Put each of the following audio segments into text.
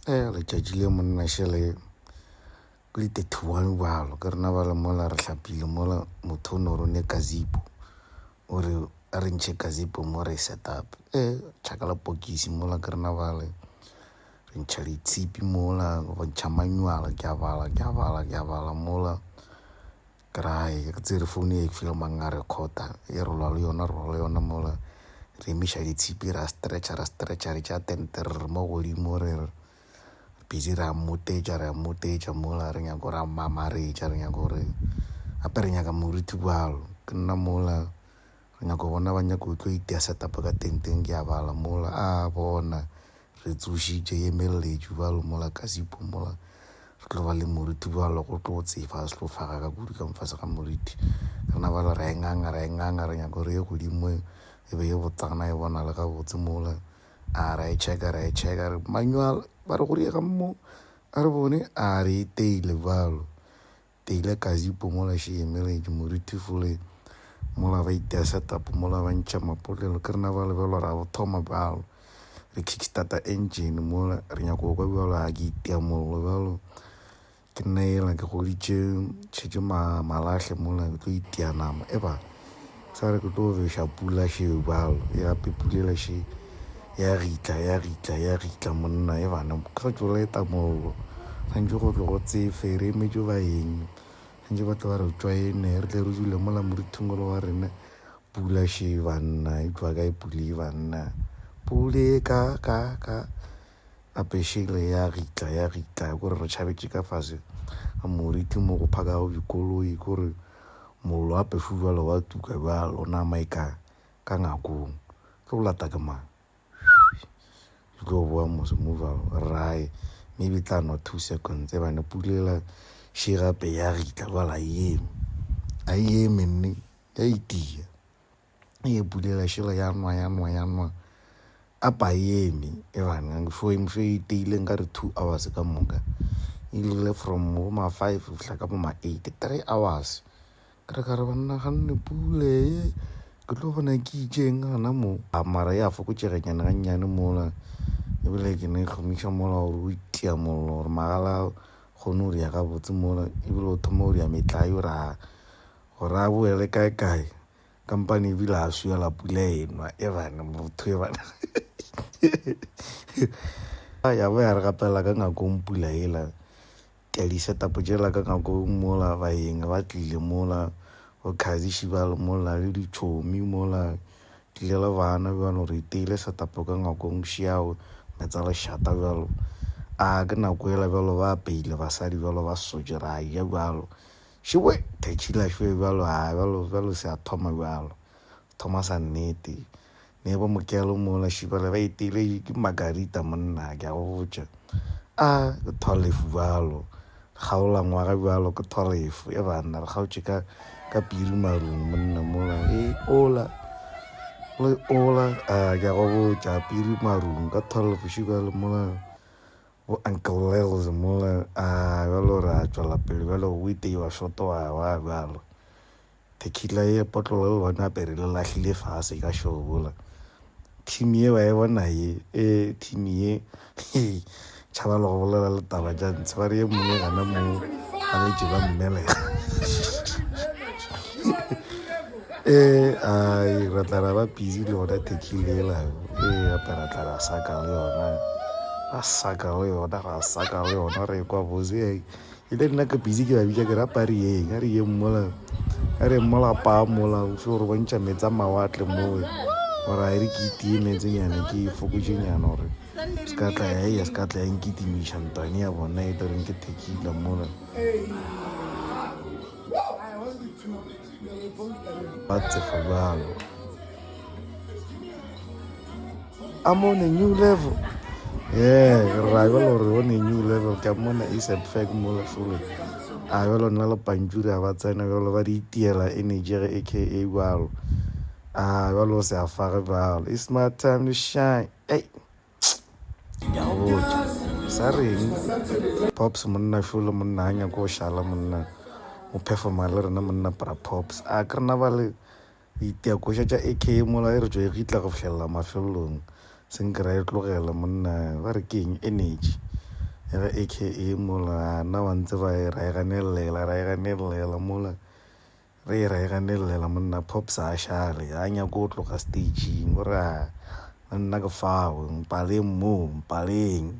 Eh, letšatši le monna šele ke di 31 bjalo ke rena ba le mola re hlapile mola motho o ne o rone kazipo o re a re ntšhe kazipo mo re set up e tšhakala pokisi mola ke rena ba le re ntšha ditshipi mola go ntšha manywala ke a bala ke a bala ke a bala mola Ke ra hae ke tsere phone e file mang a recorda e re lwa le yona re lwa le yona mola re emiša ditshipi ra stretcha ra stretcha re tšea tente re re mo godimo re re busy re a mmotetša re a mmotetša mola re nyaka gore a mamaretša re nyaka gore gape re nyaka moriti bjalo ke nna mola re nyaka go bona ba nyaka go tlo itia setup ka tenteng ke a bala mola a bona Re tsošitše ye melletšu bjalo mola ka sipo mola re tlo ba le moriti bjalo go tlo tsefa se tlo faga ka kudu ka mofase ga moriti. Re na bjale ra e nganga ra e nganga re nyaka gore ye godimo e be ye botsana e bonale gabotse mola. A ra e checka ra e checka re manual ba re go diega mo a re bone a re e teile bjalo. Teile ka zipo mola še emeletše moriti fole mola ba itea setup mola ba ntšha mapolelo ke rena ba lebelo ra go thoma bjalo re kickstarta engine mola re nyako go kwa bjalo a ke itea mollo bjalo ke nna ela ke goditše tšhetše malahle mola ke tlo itea nama e ba sa re ke tlo beša pula še bjalo ya gape pula ela še ya ritla ya ritla ya ritla monna e bana ka tlo leta mollo gantši go tlo go tsefe re emetše baeng gantši batho ba re joine re tle re dule mola morithing ole wa rena pula še banna e tšwa kae pula e banna pule ka ka ka gape šele ya ritla ya ritla kore re tšhabetše ka fase ga moriti mo go phakago dikoloi kore mollo gape fu jalo wa tuka bjalo nama e ka ka ngakong ke go lata ke mang ke tlo boa mose mo jalo rae maybe tla nwa 2 seconds e bane pulela še gape ya ritla jalo a eme a eme nne ya itia e pulela šela ya nwa ya nwa ya nwa apa eme e bane fo e iteile nka re 2 hours ka moka e ile from bo ma 5 go fihla ka bo ma 8 3 hours Ka re ka re banna ga nne pule ye ke tlo bona ke itšeng gana mo a mara ya fokotšeganyana gannyane mola ebile ke ne kgomiša mola gore o itia mollo gore magala kgone go ria gabotse mola ebile o thoma go ria metlae gore a gore a boele kae kae kampane ebile a swiela pula enwa e bane motho e bane ya ba ya re gapela ka ngakong pula ela Ka di setup tšela ka ngakong mola baeng ba tlile mola bo Khazi Shibalo mola le ditšhomi mola tlile le bana bjalo re iteile setup ka ngakong šiao metsa lešata bjalo a ke nako ela bjalo ba apeile basadi bjalo ba sotše ra ja bjalo šiwe tequila šiwe bjalo a bjalo bjalo se a thoma bjalo thoma sa nnete Ne bo Mokelo mola Šibala ba etile ke Margarita monna ke a go botša. A ke tholefu bjalo. Re kgaola ngwaga bjalo ke tholefu e banna re kgaotše ka ka piri marung monna mola e ola le ola a ke a go botša piri marung ka tholefu Šibala mola bo Uncle Lels mola a bjalo ra tšwela pele bjalo o iteiwa shoto wa wa bjalo. Tequila ye potlolo le lona gape re le lahlile fase ka šobola. Team ye wa e bona ye, e team ye tšhaba le go bolela le taba tša ntshe ba re ye mongwe gana mo ba letše ba mmelega. Ee, ai ra tla ra ba busy le yona tequila ela ee gape ra tla ra saka le yona ra saka le yona ra saka le yona re kwa bose. E le nna ke busy ke ba bitša ke re apa re yeng a re yeng mola a re mola pa mola o fo re bontšha meetse a mawatle mowe gore a re ke itie meetsenyana ke fokotšenyana gore se ka tla ya ya se ka tla ya nkitimiša ntwane ya bona e tlo reng ke tequila mola ba tsefa bjalo I'm on a new level. Yeah, ra bjalo gore on a new level ka mona ASAP Ferg mola fole. A bjalo nna le pantšuri a ba tsena bjalo ba di itiela energy ge AKA bjalo. A bjalo se a fage bjalo. It's my time to shine. Hey. Ke a go botša. Sa reng? Pops monna fole monna a nyako go šala monna. O performa le rena monna pra Pops. A ke rena ba le Itia koša tša AK mola e re tšwa e gitla go fihlelela mafelelong. Senke ra e tlogela monna ba re ke eng energy. Ya ga AKA mola, nna wa ntse ba e ra e ganelela, ra e ganelela mola. Re e ra e ganelela monna Pops a šale, a nyake go tloga staging, o re a nna ke fao, mpaleng mo, mpaleng.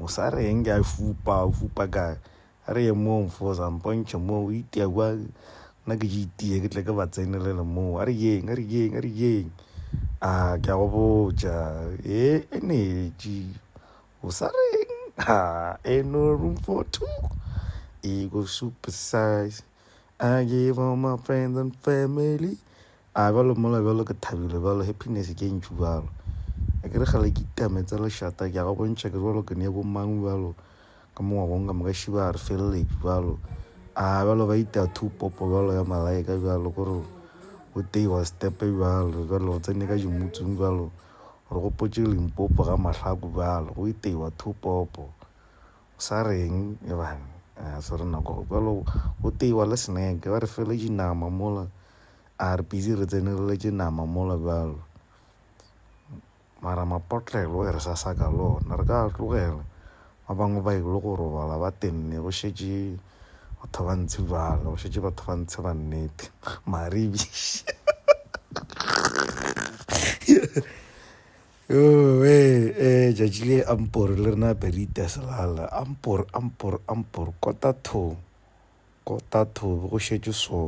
O sa reng ke a fupa, o fupa kae? A re ye moo mfosa, mpontšhe moo, o itia kwa, nna ke je itie ke tle ke ba tsenelele moo. A re yeng, a re yeng, a re yeng. A ke a go botša, e energy. O sa reng? Ha, ain't no room for two. Ego super size. I give all my friends and family. A bjalo mola bjalo ke thabile bjalo happiness ke ntši bjalo. A ke re kgale ke itametsa lešata ke a go bontšha ke bjalo ke ne bo mang bjalo ka mo ngwakong ka moka šiba re feleletše bjalo. A bjalo ba ita two popo bjalo ya malaika bjalo kore o teiwa step bjalo bjalo re tsene ka dimutsung bjalo re gopotše Limpopo ga mahlaku bjalo go iteiwa two popo. O sa reng ebang a se re nako bjalo go teiwa le snack ba re fele dinama mola a re busy re tseneleletše nama mola bjalo mara mapotlelo e re sa sa ka le ona re ka tlogela ba bangwe ba ile go robala ba tenne go šetše batho ba ntshe bjalo go šetše batho ba ntshe ba nnete maribiši Yowe, eh, tšatši le ampore le rena ape re ita selala. Ampore, ampore, ampore, kota tho, kota tho, be go šetše so.